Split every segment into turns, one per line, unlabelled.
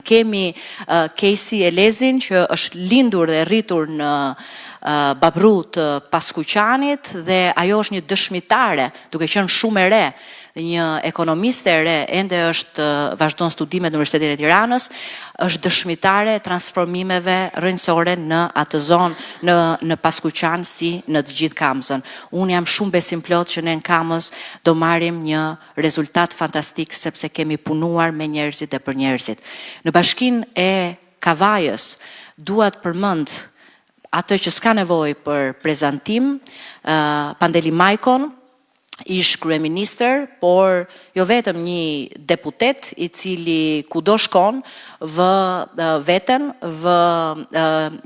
Kemi Kejsi Elezin që është lindur dhe rritur në Babrru të Paskuqanit dhe ajo është një dëshmitare, duke qenë shumë e re, një ekonomiste e re, ende është vazhdon studimet në Universitetin e Tiranës, është dëshmitare e transformimeve rrënjësore në atë zonë, në në Paskuqan si në të gjithë Kamzën. Unë jam shumë besimplotë që ne në Kamëz do marrim një rezultat fantastik sepse kemi punuar me njerëzit dhe për njerëzit. Në bashkinë e Kavajës dua të përmend atë që s'ka nevojë për prezantim, Pandeli Majkon, ish kryeministër, por jo vetëm një deputet i cili kudo shkon vë veten, vë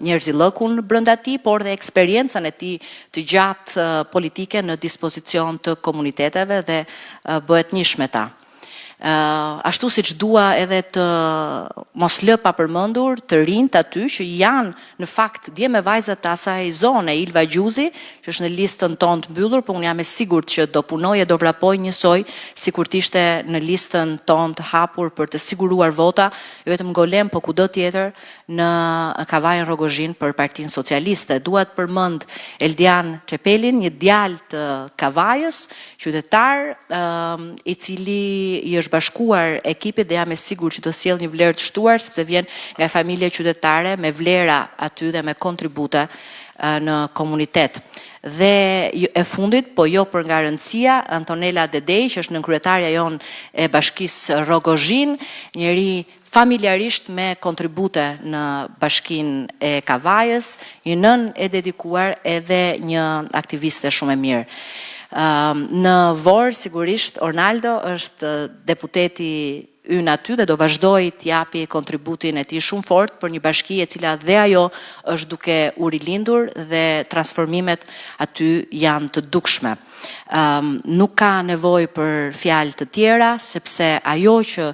njerëzillëkun brenda tij, por dhe eksperiencën e tij të gjatë politike në dispozicion të komuniteteve dhe bëhet njësh me ta. Ashtu siç dua edhe të mos lë pa përmendur të rinjtë aty që janë në fakt djem e vajza të asaj zone, Ilva Gjuzi, që është në listën tonë të mbyllur, po unë jam e sigurt që do punojë e do vrapojë njësoj sikur të ishte në listën tonë të hapur për të siguruar vota, jo vetëm në Golem, po kudo tjetër në Kavajën Rrogozhinë për Partinë Socialiste. Dua të përmend Eldian Çepelin, një djalë të Kavajës, qytetar, i cili i është bashkuar ekipit dhe jam e sigurt që do sjellë një vlerë të shtuar sepse vjen nga familje qytetare me vlera aty dhe me kontribute në komunitet. Dhe e fundit, po jo për nga rëndësia, Antonela Dedej, që është nënkryetarja jonë e Bashkisë Rrogozhinë, njeri familjarisht me kontribute në Bashkinë e Kavajës, një nënë e dedikuar edhe një aktiviste shumë e mirë. Në Vorë, sigurisht, Ornaldo është deputeti ynë aty dhe do vazhdojë të japi kontributin e tij shumë fort për një bashki e cila dhe ajo është duke u rilindur dhe transformimet aty janë të dukshme. Nuk ka nevojë për fjalë të tjera, sepse ajo që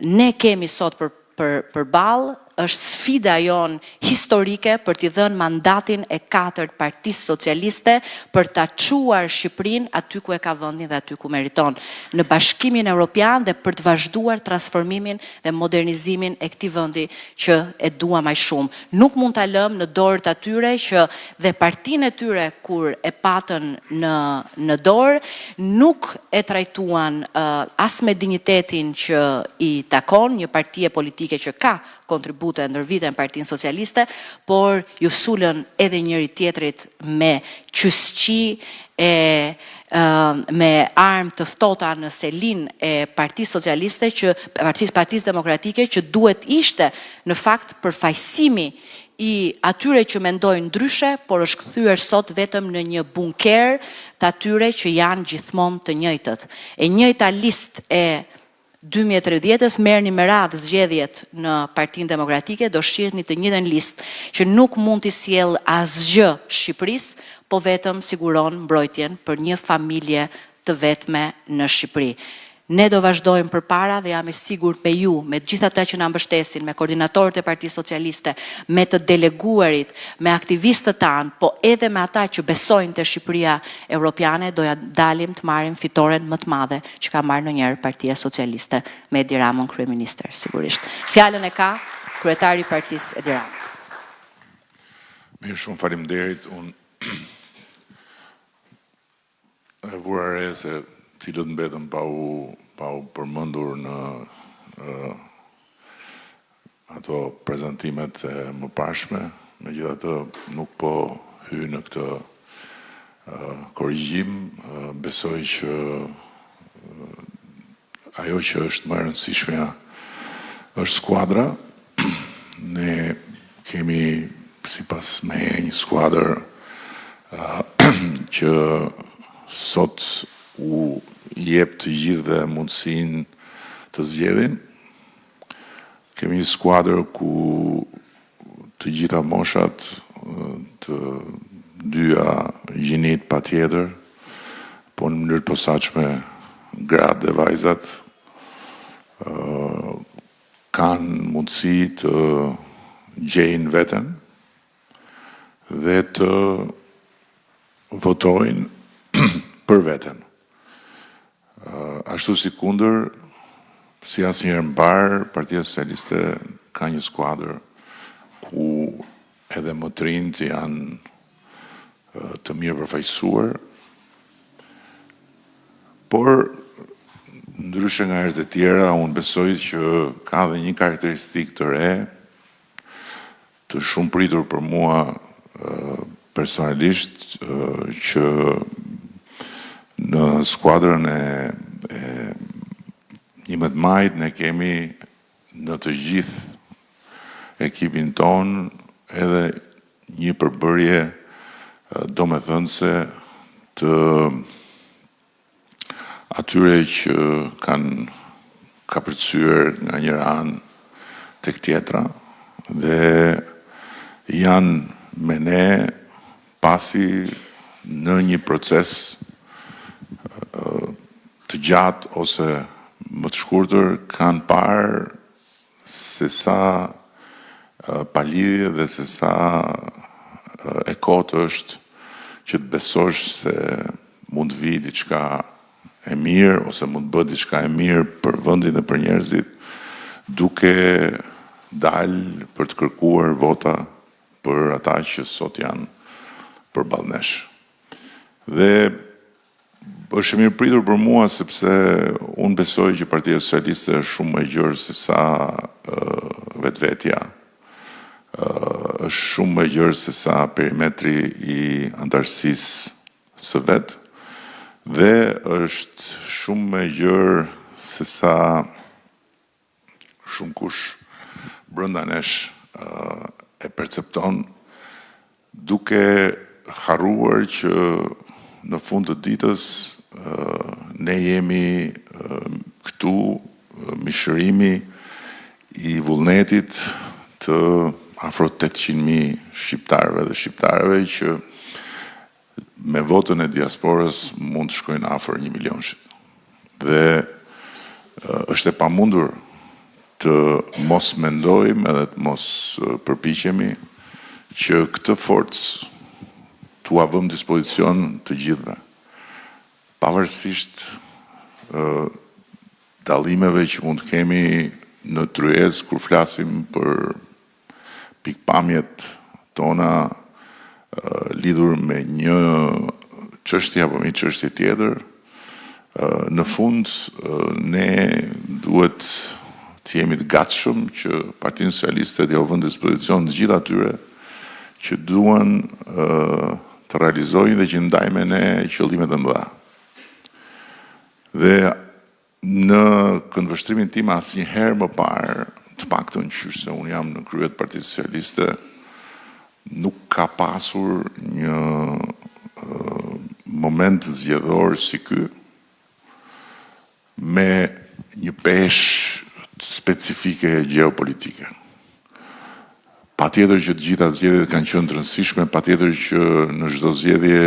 ne kemi sot për për përballë është sfida jonë historike për t'i dhënë mandatin e katërt Partisë Socialiste për ta çuar Shqipërinë aty ku e ka vendin dhe aty ku meriton, në Bashkimin Europian dhe për të vazhduar transformimin dhe modernizimin e këtij vendi që e duam aq shumë. Nuk mund ta lëmë në dorë të atyre që dhe partinë e tyre kur e patën në në dorë nuk e trajtuan as me dinjitetin që i takon një partie politike që ka kontribute ndër vite në Partinë Socialiste, por iu sulën edhe njëri-tjetrit me qysqi e me armë të ftohta në selinë e Partisë Socialiste që Partisë Partisë Demokratike që duhet ishte në fakt përfaqësimi i atyre që mendojnë ndryshe, por është kthyer sot vetëm në një bunker të atyre që janë gjithmonë të njëjtët. E njëjta listë e 2030-ës, merrni me radhë zgjedhjet në Partinë Demokratike, do shihni të njëjtën listë që nuk mund t'i sjellë asgjë Shqipërisë, po vetëm siguron mbrojtjen për një familje të vetme në Shqipëri. Ne do vazhdojmë përpara dhe jam e sigurt me ju, me të gjithë ata që na mbështesin, me koordinatorët e Partisë Socialiste, me të deleguarit, me aktivistët tanë, po edhe me ata që besojnë te Shqipëria Europiane, do ja dalim të marrim fitoren më të madhe që ka marrë ndonjëherë Partia Socialiste me Edi Ramën kryeministër, sigurisht. Fjalën e ka kryetari i partisë Edi Rama.
Mirë, shumë faleminderit. Unë E vura re se cilët mbetën pa u pa u përmendur në ato prezantimet e mëparshme, megjithatë nuk po hyj në këtë korrigjim, besoj që Ajo që është më e rëndësishmja është skuadra. Ne kemi sipas meje një skuadër që sot u jep të gjithëve mundësinë të zgjedhin. Kemi një skuadër ku të gjitha moshat, të dyja gjinitë patjetër, po në mënyrë të posaçme gratë dhe vajzat kanë mundësi të gjejnë veten dhe të votojnë për veten. Ashtu sikundër, si asnjëherë më parë, Partia Socialiste ka një skuadër ku edhe më të rinjtë janë të mirë përfaqësuar, por ndryshe nga herët e tjera, unë besoj që ka dhe një karakteristikë të re, të shumëpritur për mua personalisht, që në skuadrën e 11 majit ne kemi në të gjithë ekipin tonë edhe një përbërje domethënëse të atyre që kanë kapërcyer nga njëra anë tek tjetra dhe janë me ne pasi në një proces të gjatë ose më të shkurtër kanë parë se sa pa lidhje dhe se sa e kotë është që të besosh se mund të vijë diçka e mirë ose mund të bëhet diçka e mirë për vendin dhe për njerëzit, duke dalë për të kërkuar vota për ata që sot janë përballë nesh. Dhe është e mirëpritur për mua sepse unë besoj që Partia Socialiste është shumë më e gjerë se sa vetvetja. Është shumë më e gjerë se sa perimetri i anëtarësisë së vet dhe është shumë më e gjerë se sa shumë kush brenda nesh e percepton, duke harruar që në fund të ditës ne jemi këtu mishërimi i vullnetit të afro 800.000 shqiptarëve dhe shqiptareve që me votën e diasporës mund të shkojnë afër 1 milionshit. Dhe është e pamundur të mos mendojmë edhe të mos përpiqemi që këtë forcë t'ua vëmë dispozicion të gjithëve. Pavarësisht dallimeve që mund të kemi në tryezë kur flasim për pikëpamjet tona lidhur me një çështje apo me një çështje tjetër, në fund ne duhet të jemi të gatshëm që Partinë Socialiste t'ia vënë dispozicion të gjithë atyre që duan të realizojnë dhe që ndajnë me ne qëllimet e mëdha. Dhe në këndvështrimin tim asnjëherë më parë, të paktën qysh se unë jam në krye të Partisë Socialiste, nuk ka pasur një moment zgjedhor si ky me një peshë specifike gjeopolitike. Patjetër që të gjitha zgjedhjet kanë qenë të rëndësishme, patjetër që në çdo zgjedhje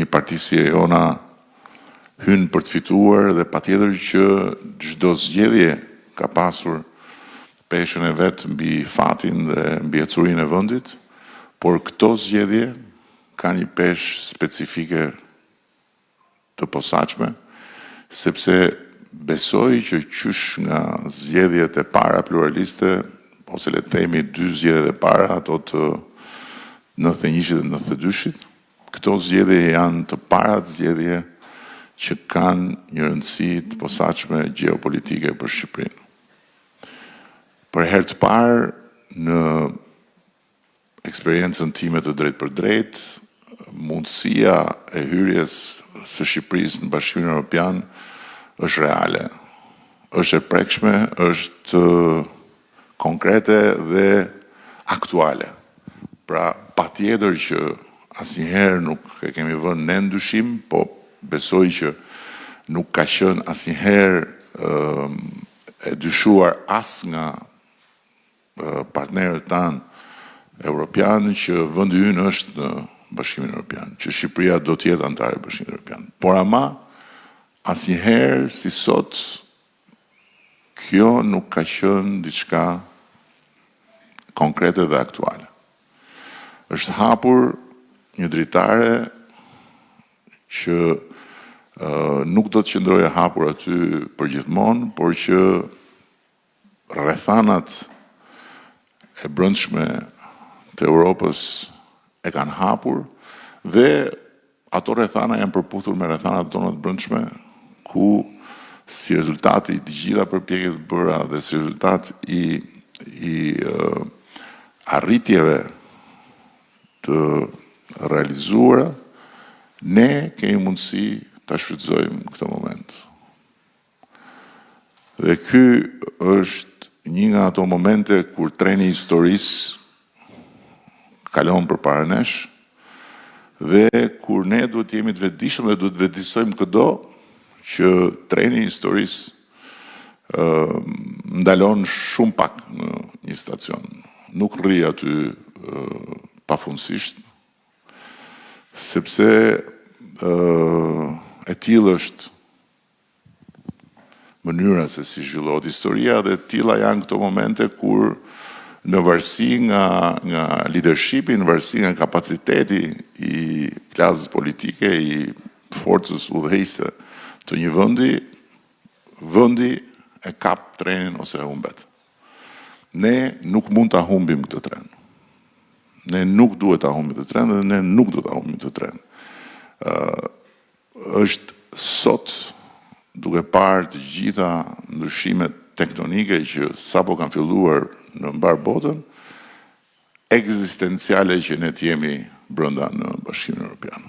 një parti si e jona hyn për të fituar dhe patjetër që çdo zgjedhje ka pasur peshën e vet mbi fatin dhe mbi ecurinë e vendit, por këto zgjedhje kanë një peshë specifike të posaçme, sepse besoj që qysh nga zgjedhjet e para pluraliste, ose le të themi dy zgjedhjet e para, ato të 91-shit dhe 92-shit, këto zgjedhje janë të parat zgjedhje që kanë një rëndësi të posaçme gjeopolitike për Shqipërinë. Për herë të parë në eksperiencën time të drejtpërdrejtë, mundësia e hyrjes së Shqipërisë në Bashkimin Evropian është reale, është e prekshme, është konkrete dhe aktuale. Pra, patjetër që asnjëherë nuk e kemi vënë ne në dyshim, po besoj që nuk ka qenë asnjëherë e dyshuar as nga partnerët tanë europian që vendi ynë është në Bashkimin Evropian, që Shqipëria do të jetë anëtare e Bashkimit Evropian. Por ama asnjëherë si sot kjo nuk ka qenë diçka konkrete dhe aktuale. Është hapur një dritare që nuk do të qëndrojë e hapur aty përgjithmonë, por që rrethanat e brendshme të Europës e kanë hapur dhe ato rrethana janë përputhur me rrethanat tona të brendshme, ku si rezultat i të gjitha përpjekjeve të bëra dhe si rezultat i i arritjeve të realizuara, ne kemi mundësi ta shfrytëzojmë këtë moment. Dhe ky është një nga ato momente kur treni i historisë kalon përpara nesh dhe kur ne duhet të jemi të vetëdijshëm dhe duhet të vetëdijësojmë këdo që treni i historisë ndalon shumë pak në një stacion. Nuk rri aty pafundësisht, sepse e tillë është mënyra se si zhvillohet historia dhe të tilla janë këto momente kur në varësi nga nga leadershipi, në varësi nga kapaciteti i klasës politike, i forcës udhëheqëse të një vendi, vendi e kap trenin ose e humbet. Ne nuk mund ta humbim këtë tren. Ne nuk duhet ta humbim këtë tren dhe ne nuk do ta humbim këtë tren. Ë është sot duke parë të gjitha ndryshimet tektonike që sapo kanë filluar në mbarë botën, ekzistenciale që ne të jemi brenda në Bashkimin Europian.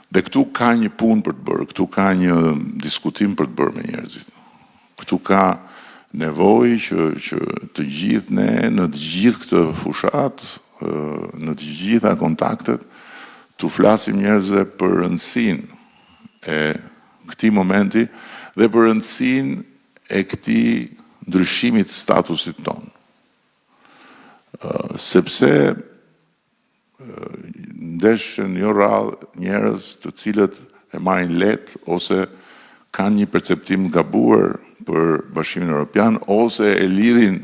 Dhe këtu ka një punë për të bërë, këtu ka një diskutim për të bërë me njerëzit. Këtu ka nevojë që që të gjithë ne në të gjithë këtë fushatë, në të gjitha kontaktet, t'u flasim njerëzve për rëndësinë e këtij momenti dhe për rëndësinë e këtij ndryshimi të statusit tonë. Sepse ndeshen jo rrallë njerëz të cilët e marrin lehtë ose kanë një perceptim të gabuar për Bashkimin Europian ose e lidhin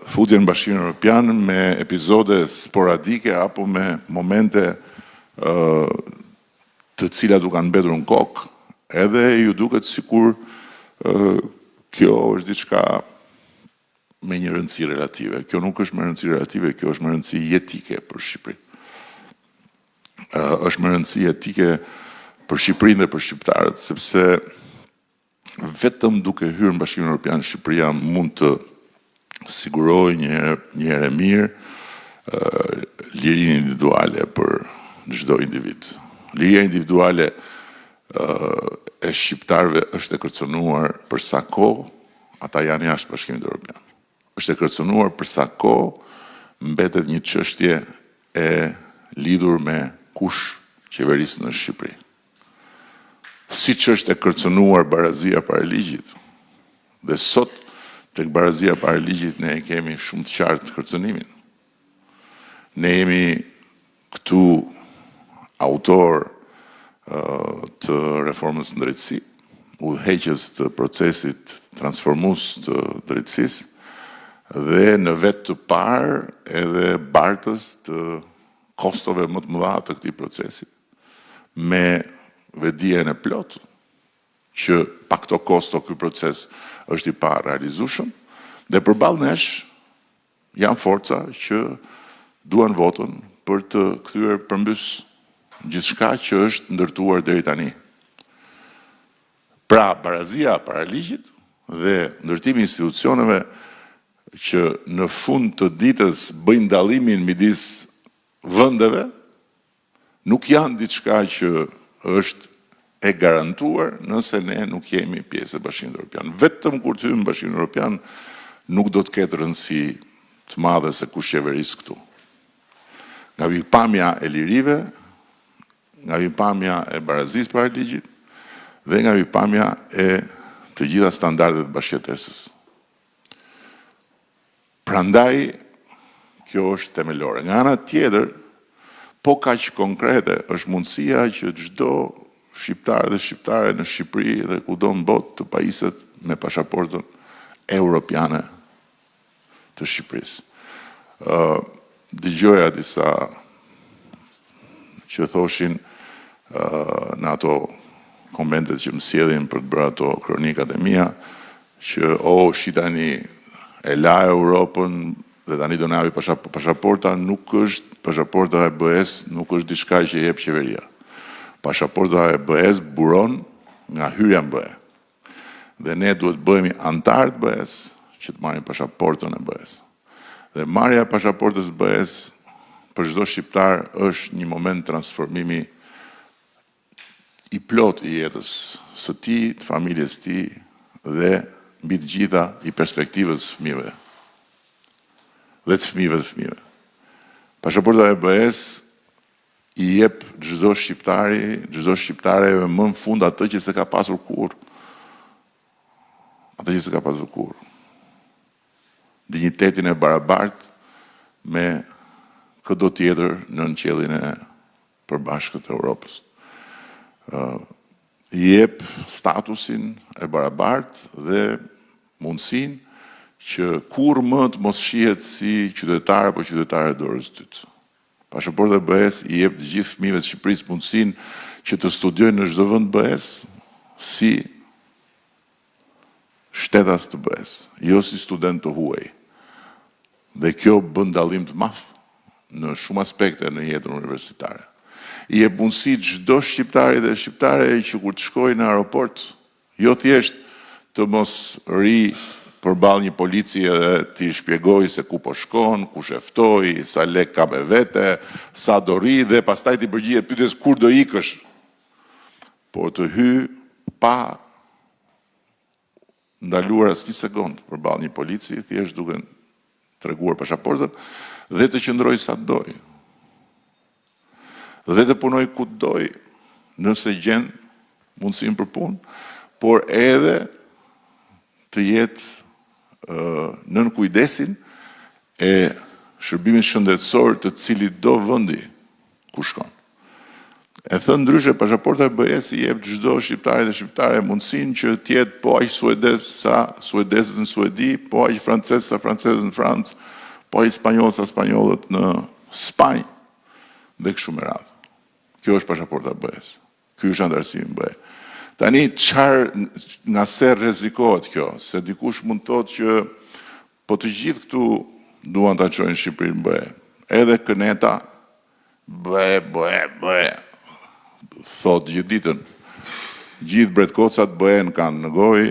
futjen në Bashkimin Europian me episode sporadike apo me momente të cilat u kanë mbetur në kokë, edhe ju duket sikur kjo është diçka me një rëndësi relative. Kjo nuk është me rëndësi relative, kjo është me rëndësi jetike për Shqipërinë. Është me rëndësi jetike për Shqipërinë dhe për shqiptarët, sepse vetëm duke hyrë në Bashkimin Evropian Shqipëria mund të sigurojë një herë një herë e mirë lirinë individuale për çdo individ. Liria individuale e shqiptarëve është e kërcënuar për sa kohë ata janë jashtë Bashkimit Evropian. Është e kërcënuar për sa kohë mbetet një çështje e lidhur me kush qeveris në Shqipëri. Siç është e kërcënuar barazia para ligjit. Dhe sot tek barazia para ligjit ne e kemi shumë të qartë kërcënimin. Ne jemi këtu autorë të reformës në drejtësi, udhëheqës të procesit transformues të drejtësisë dhe në vetë të parë edhe bartës të kostove më të mëdha të këtij procesi, me vetëdijen e plotë që pa këto kosto ky proces është i parealizueshëm dhe përballë nesh janë forca që duan votën për të kthyer përmbys gjithçka që është ndërtuar deri tani. Pra, barazia para ligjit dhe ndërtimi i institucioneve që në fund të ditës bëjnë dallimin midis vendeve, nuk janë diçka që është e garantuar nëse ne nuk jemi pjesë e Bashkimit Evropian. Vetëm kur të hyjmë në Bashkimin Evropian nuk do të ketë rëndësi të madhe se kush qeveris këtu. Nga pikëpamja e lirive, nga pikëpamja e barazisë para ligjit dhe nga pikëpamja e të gjitha standardeve të bashkëjetesës. Prandaj kjo është themelore. Nga ana tjetër, po kaq konkrete është mundësia që çdo shqiptar dhe shqiptare në Shqipëri dhe kudo në botë të pajiset me pashaportën europiane të Shqipërisë. Ë dëgjoja disa që thoshin në ato komentet që më sjellin për të bërë ato kronikat e mia, që oh shi tani e la Europën, Dhe tani do na japi pashaporta nuk është pashaporta e BE-së nuk është diçka që e jep qeveria. Pashaporta e BE-së buron nga hyrja në BE. Dhe ne duhet të bëhemi anëtarë të BE-së që të marrim pashaportën e BE-së. Dhe marrja e pashaportës së BE-së për çdo shqiptar është një moment transformimi i plotë i jetës së tij, të familjes së tij dhe mbi të gjitha i perspektivës së fëmijëve dhe të fëmijëve të fëmijëve. Pashaporta e BE-së i jep çdo shqiptari, çdo shqiptareje më në fund atë që s'e ka pasur kurrë. Atë që s'e ka pasur kurrë. Dinjitetin e barabartë me këdo tjetër nën qiellin e përbashkët të Europës. I jep statusin e barabartë dhe mundësinë që kurrë më të mos shihet si qytetar apo qytetare e dorës së dytë. Pashaporta e BE-së i jep të gjithë fëmijëve të Shqipërisë mundësinë që të studiojnë në çdo vend të BE-së si shtetas të BE-së, jo si studentë të huaj. Dhe kjo bën dallim të madh në shumë aspekte në jetën universitare. I jep mundësi çdo shqiptari dhe shqiptareje që kur të shkojë në aeroport, jo thjesht të mos rrijë përballë një polici edhe t'i shpjegojë se ku po shkon, kush e ftoi, sa lekë ka me vete, sa do rrijë dhe pastaj t'i përgjigjet pyetjes kur do ikësh. Por të hyjë pa ndaluar asnjë sekondë përballë një polici, thjesht duke treguar pashaportën dhe të qëndrojë sa të dojë. Dhe të punojë ku të dojë, nëse gjen mundësinë për punë, por edhe të jetë nën kujdesin e shërbimit shëndetësor të cilitdo vendi ku shkon. E thënë ndryshe, pashaporta e BE-së i jep çdo shqiptari dhe shqiptare mundësinë që të jetë po aq suedez sa suedezët në Suedi, po aq francez sa francezët në Francë, po aq spanjoll sa spanjollët në Spanjë dhe kështu me radhë. Kjo është pashaporta e BE-së. Ky është anëtarësimi në BE. Tani çfarë nga se rrezikohet kjo? Se dikush mund të thotë që Po të gjithë këtu duan ta çojnë Shqipërinë në BE. Edhe këneta BE, BE, BE thotë gjithë ditën. Gjithë bretkocat BE-në kanë në gojë.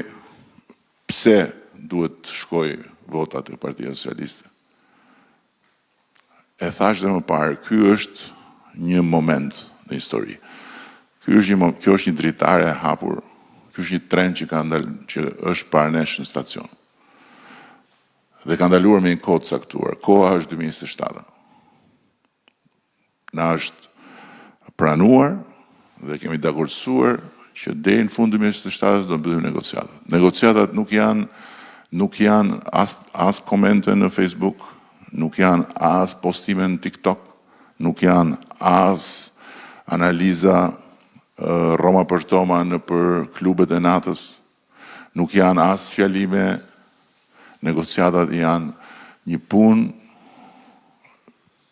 Pse duhet të shkojë vota te Partia Socialiste? E thashë dhe më parë, ky është një moment në histori. Ky është një kjo është një dritare e hapur, ky është një tren që ka ndal, që është para nesh në stacion. Dhe ka ndaluar me një kohë të caktuar. Koha është 2027. Na është pranuar dhe kemi dakordësuar që deri në fund 2027 do mbyllim negociatat. Negociatat nuk janë nuk janë as as komente në Facebook, nuk janë as postime në TikTok, nuk janë as analiza Roma për Toma nëpër klubet e natës, nuk janë as fjalime, negociatat janë një punë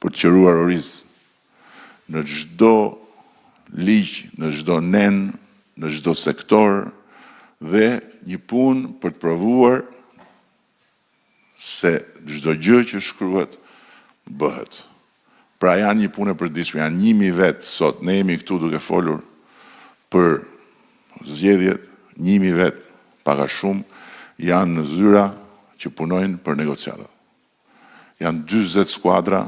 për të qëruar oriz në çdo ligj, në çdo nen, në çdo sektor dhe një punë për të provuar se çdo gjë që shkruhet bëhet. Pra janë një punë e përditshme, janë 1000 vetë sot, ne jemi këtu duke folur për zgjedhjet, 1000 vetë pak a shumë janë në zyra që punojnë për negociatat. Janë 40 skuadra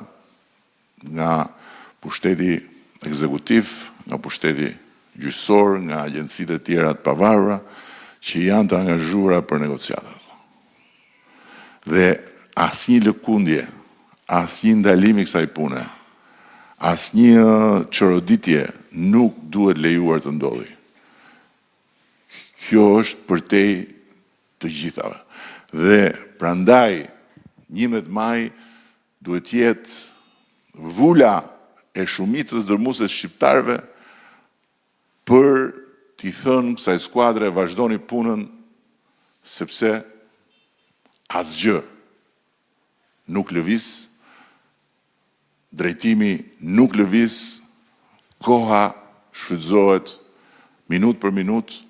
nga pushteti ekzekutiv, nga pushteti gjyqësor, nga agjencitë e tjera të pavarura, që janë të angazhuara për negociatat. Dhe asnjë lëkundje, asnjë ndalim i kësaj pune, asnjë çoroditje nuk duhet lejuar të ndodhi. Kjo është përtej të gjithave. Dhe prandaj 11 maj duhet të jetë vula e shumicës dërmuese të shqiptarëve për t'i thënë kësaj skuadre vazhdoni punën sepse asgjë nuk lëviz, drejtimi nuk lëviz, koha shfrytëzohet minutë për minutë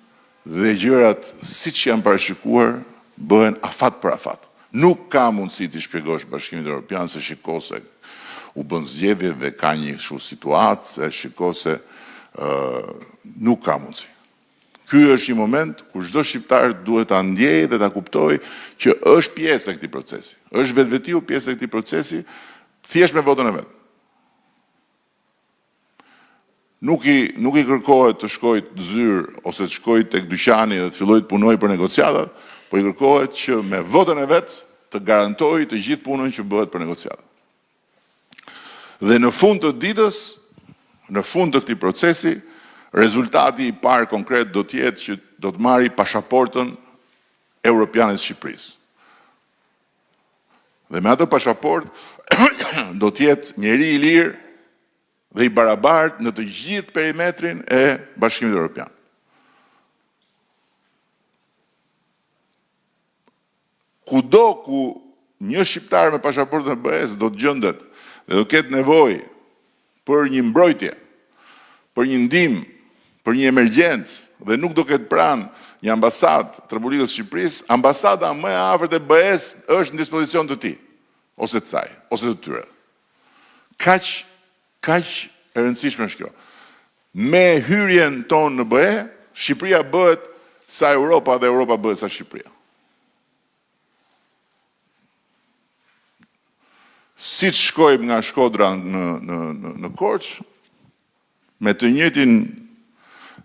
dhe gjërat siç janë parashikuar bëhen afat për afat. Nuk ka mundësi t'i shpjegosh Bashkimit Europian se shiko se u bënë zgjedhjet dhe ka një kështu situatë, se shiko se nuk ka mundësi. Ky është një moment ku çdo shqiptar duhet ta ndjejë dhe ta kuptojë që është pjesë e këtij procesi. Është vetvetiu pjesë e këtij procesi thjesht me votën e vet. Nuk i nuk i kërkohet të shkojë në zyrë ose të shkojë tek dyqani dhe të fillojë të punojë për negociatat, po i kërkohet që me votën e vet të garantojë të gjithë punën që bëhet për negociatat. Dhe në fund të ditës, në fund të këtij procesi, rezultati i parë konkret do të jetë që do të marri pashaportën europiane të Shqipërisë. Dhe me atë pashaportë do të jetë njeri i lirë dhe i barabartë në të gjithë perimetrin e Bashkimit Europian. Kudo ku një shqiptar me pashaportën e BE-së do të gjendet dhe do të ketë nevojë për një mbrojtje, për një ndihmë, për një emergjencë dhe nuk do ketë pranë një ambasadë të Republikës së Shqipërisë, ambasada më e afërt e BE-së është në dispozicion të tij, ose të saj, ose të tyre. Kaq kaq e rëndësishme është kjo. Me hyrjen tonë në BE, Shqipëria bëhet sa Europa dhe Europa bëhet sa Shqipëria. Siç shkojmë nga Shkodra në në në, në Korçë, me të njëjtin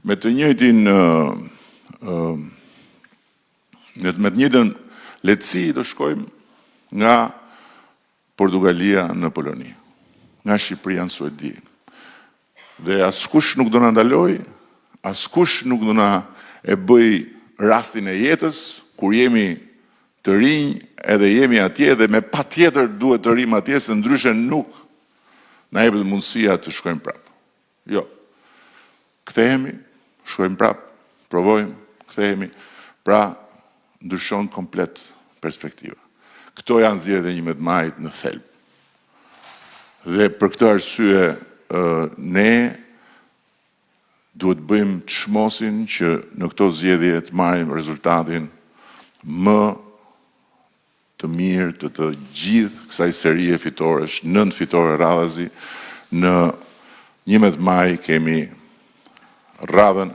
me të njëjtin ë me të njëjtën lehtësi do shkojmë nga Portugalia në Poloni, nga Shqipëria në Suedi. Dhe askush nuk do na ndalojë, askush nuk do na e bëjë rastin e jetës kur jemi të rinj edhe jemi atje dhe me patjetër duhet të rrimë atje se ndryshe nuk na jepet mundësia të shkojmë prapë. Jo. Kthehemi, shkojmë prapë, provojmë, kthehemi. Pra, ndryshon komplet perspektiva. Këto janë zgjedhjet e 11 majit në thelb. Dhe për këtë arsye ne duhet të bëjmë çmosin që në këto zgjedhje të marrim rezultatin më të mirë të të gjithë kësaj serie fitoresh, 9 fitore radhazi, në 11 maj kemi radhën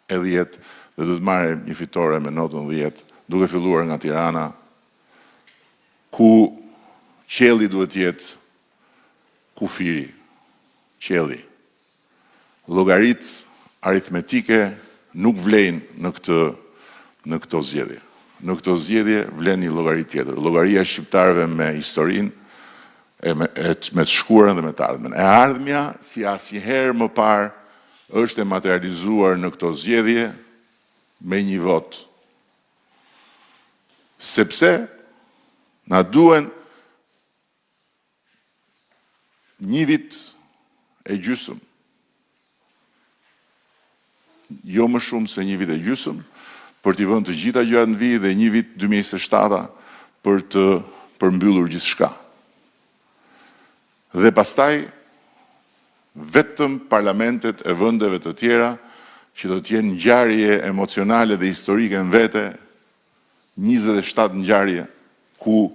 e 10 dhe do të marrim një fitore me notën 10, duke filluar nga Tirana, ku qielli duhet të jetë kufiri, qielli. Llogaritë aritmetike nuk vlejnë në këtë në këto zgjedhje. Në këto zgjedhje vlen një llogari tjetër, llogaria e shqiptarëve me historinë, e me, e, me të shkuarën dhe me të ardhmen. E ardhmja, si asnjëherë më parë, është e materializuar në këto zgjedhje me një votë. Sepse na duhen një vit e gjysëm, jo më shumë se një vit e gjysëm, për t'i vënë të gjitha gjërat në vijë dhe një vit 2027 për të përmbyllur gjithçka. Dhe pastaj vetëm parlamentet e vendeve të tjera që do të jenë ngjarje emocionale dhe historike në vete, 27 ngjarje ku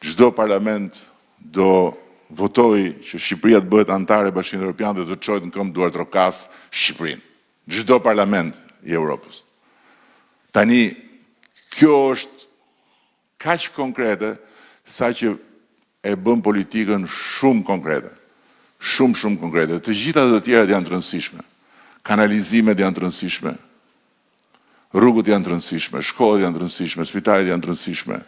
çdo parlament do votojë që Shqipëria të bëhet anëtare e Bashkimit Evropian dhe të çohet në këmbë duartrokasë Shqipërinë. Çdo parlament i Evropës. Tani kjo është kaq konkrete sa që e bën politikën shumë konkrete. Shumë shumë konkrete. Të gjitha të tjerat janë të rëndësishme. Kanalizimet janë të rëndësishme. Rrugët janë të rëndësishme, shkollat janë të rëndësishme, spitalet janë të rëndësishme.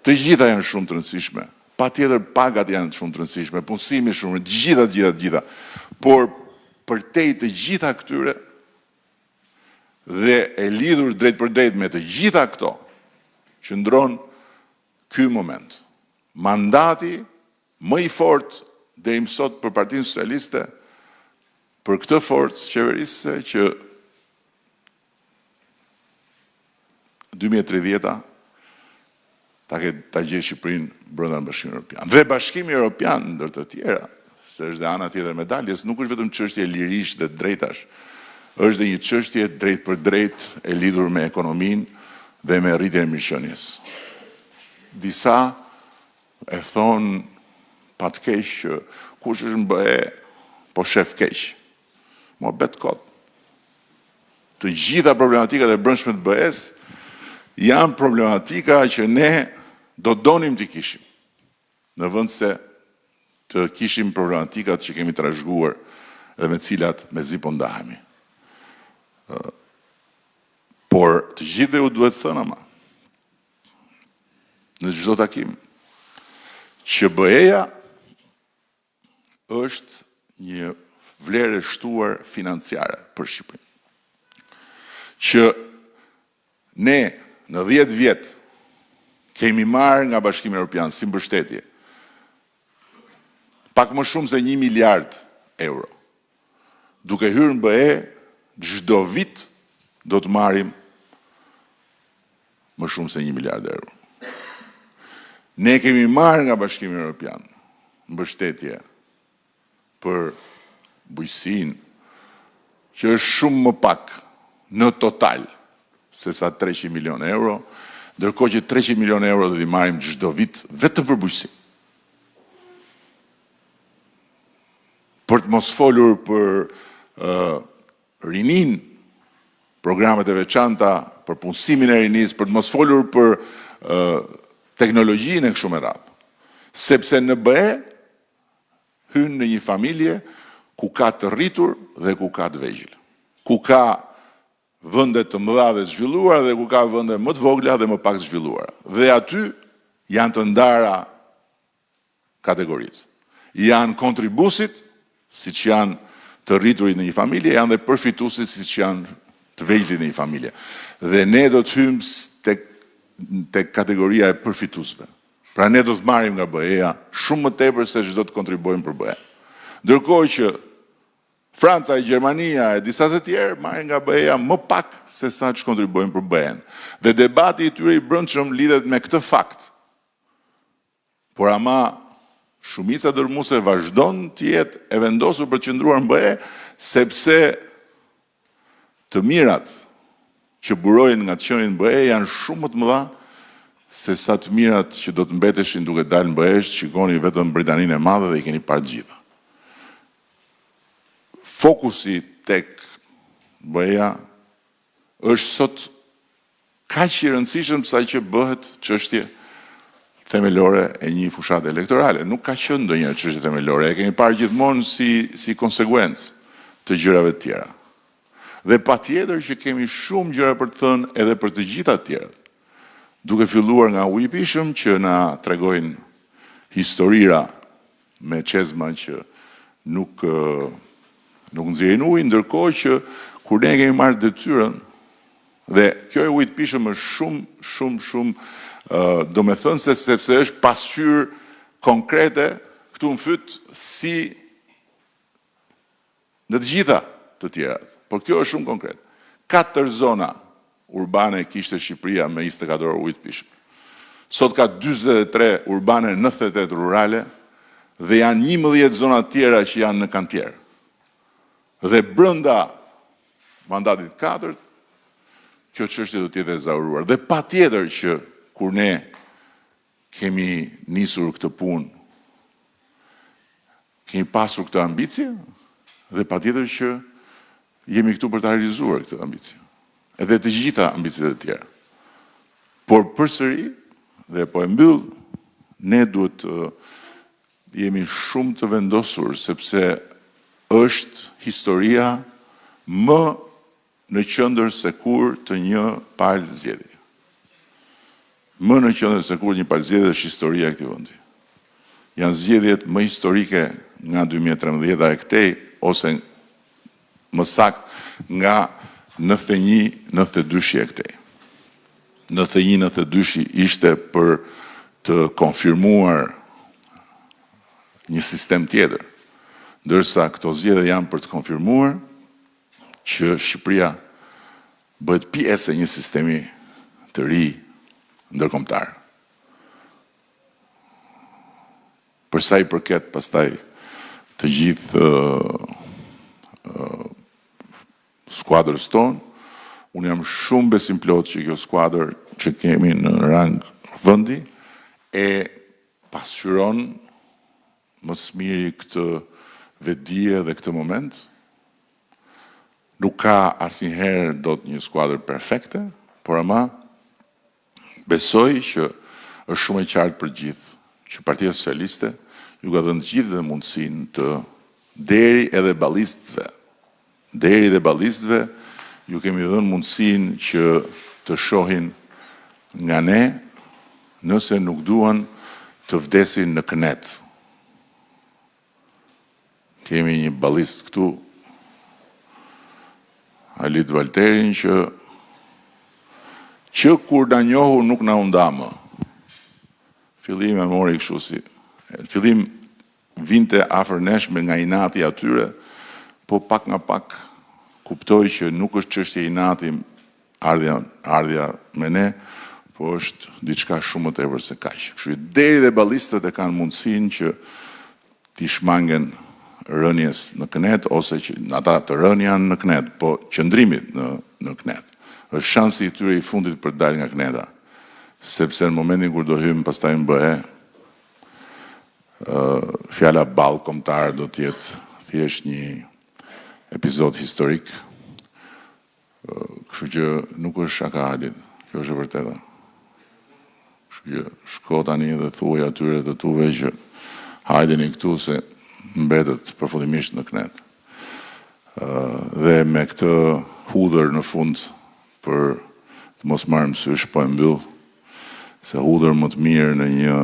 Të gjitha janë shumë të rëndësishme. Patjetër pagat janë shumë të rëndësishme, punësimi shumë, të gjitha, të gjitha, të gjitha. Por përtej të gjitha këtyre dhe e lidhur drejtpërdrejt me të gjitha këto, qëndron ky moment. Mandati më i fortë deri më sot për Partinë Socialiste, për këtë forcë qeverisëse që 2030-a ta ketë ta gjejë Shqipërinë brenda në Bashkimin Evropian. Dhe Bashkimi Evropian ndër të tjera, se është dhe ana tjetër e medaljes, nuk është vetëm çështje lirish dhe drejtash, është dhe një çështje drejtpërdrejt e lidhur me ekonominë dhe me rritjen e mirëqenies. Disa e thonë pa të keq që kush është në BE po shef keq. Muhabet kot. Të gjitha problematikat e brendshme të BE-së janë problematika që ne do donim t'i kishim, në vend se të kishim problematikat që kemi trashëguar dhe me të cilat mezi po ndahemi. Por të gjithëve u duhet thënë ama, në çdo takim, që BE-ja është një vlerë e shtuar financiare për Shqipërinë. Që ne në 10 vjet kemi marrë nga Bashkimi Evropian si mbështetje pak më shumë se 1 miliard euro. Duke hyrë në BE, çdo vit do të marrim më shumë se 1 miliard euro. Ne kemi marrë nga Bashkimi Evropian mbështetje për bujqësinë, që është shumë më pak në total se sa 300 milion euro, ndërkohë që 300 milion euro do t'i marrim çdo vit vetëm për bujqësinë. Për të mos folur për rininë, programet e veçanta për punësimin e rinisë, për të mos folur për teknologjinë e kështu me radhë. Sepse në BE hyn në një familje ku ka të rritur dhe ku ka të vegjël, ku ka vende të mëdha dhe të zhvilluara dhe ku ka vende më të vogla dhe më pak të zhvilluara. Dhe aty janë të ndara kategoritë. Janë kontribuesit, siç janë të rriturit në një familje, janë dhe përfituesit, siç janë të vegjlit në një familje. Dhe ne do të hyjmë tek tek kategoria e përfituesve. Pra ne do të marrim nga BE-ja shumë më tepër se ç'do të kontribuojmë për BE. Ndërkohë që Franca, Gjermania e disa të tjerë marrin nga BE-ja më pak se sa ç'kontribuojnë për BE-n. Dhe debati i tyre i brendshëm lidhet me këtë fakt. Por ama shumica dërrmuese vazhdon të jetë e vendosur për të qëndruar në BE, sepse të mirat që burojnë nga të qenit në BE janë shumë më të mëdha se sa të mirat që do të mbeteshin duke dalë në BE, shikoni vetëm Britaninë e Madhe dhe i keni parë të gjitha. Fokusi tek BE-ja është sot kaq i rëndësishëm sa që bëhet çështje themelore e një fushate elektorale. Nuk ka qenë ndonjëherë çështje themelore, e kemi parë gjithmonë si si konsekuencë të gjërave të tjera. Dhe patjetër që kemi shumë gjëra për të thënë edhe për të gjitha të tjerat. Duke filluar nga uji i pijshëm që na tregojnë historira me çezma që nuk nuk nxjerrin ujë, ndërkohë që kur ne kemi marrë detyrën dhe kjo e ujit të pijshëm është shumë shumë shumë domethënëse sepse është pasqyrë konkrete këtu në fyt si në të gjitha të tjerat. Por kjo është shumë konkret. Katër zona urbane kishte Shqipëria me 24 orë ujë të pijshëm. Sot ka 43 urbane, 98 rurale dhe janë 11 zona të tjera që janë në kantier. Dhe brenda mandatit të katërt, kjo çështje do të jetë e ezauruar. Dhe patjetër që kur ne kemi nisur këtë punë, kemi pasur këtë ambicie dhe patjetër që jemi këtu për ta realizuar këtë ambicie. Edhe të gjitha ambiciet e tjera. Por përsëri, dhe po e mbyll, ne duhet të jemi shumë të vendosur sepse është historia më në qendër se kur të një palë zgjedhje. Më në qendër se kur të një palë zgjedhje është historia e këtij vendi. Janë zgjedhjet më historike nga 2013 e këtej ose më saktë nga 91, 92 e këtej. 91, 92 ishte për të konfirmuar një sistem tjetër, ndërsa këto zgjedhje janë për të konfirmuar që Shqipëria bëhet pjesë e një sistemi të ri ndërkombëtar. Për sa i përket pastaj të gjithë skuadrës tonë, unë jam shumë besimplotë që kjo skuadër që kemi në rang vendi. e pasqyron më së miri këtë vetëdije dhe këtë moment. Nuk ka asnjëherë dot një skuadër perfekte, por ama besoj që është shumë e qartë për të gjithë që Partia Socialiste ju ka dhënë të gjithëve mundësinë të deri edhe ballistëve, deri edhe ballistëve ju kemi dhënë mundësinë që të shohin nga ne nëse nuk duan të vdesin në kënetë. Kemi një ballist këtu, Halit Valterin që që kur na njohu nuk na u nda më. Fillim e mori kështu si, në fillim vinte afër nesh me nga inati atyre, po pak nga pak kuptoi që nuk është çështje inati ardhja, ardhja me ne, po është diçka shumë më tepër se kaq. Kështu që deri dhe ballistët e kanë mundësinë që t'i shmangen rënies në kënetë ose që ata të rënë janë në kënetë, po qëndrimit në në kënetë. Është shansi i tyre i fundit për të dalë nga këneta, sepse në momentin kur do hyjmë pastaj në BE, fjala ball kombëtar do të jetë thjesht një epizod historik. Kështu që nuk është shaka Halit, kjo është e vërteta. Kështu që shko tani dhe thuaj atyre të tuve që hajdeni këtu se mbetët përfundimisht në kënetë. Dhe me këtë hudhër në fund për të mos marrë mësysh, po e mbyll se hudhër më të mirë në një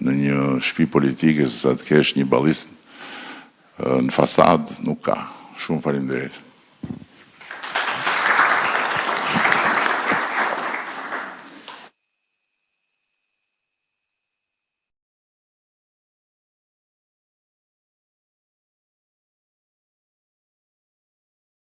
në një shtëpi politike se sa të kesh një ballist në fasadë nuk ka. Shumë faleminderit.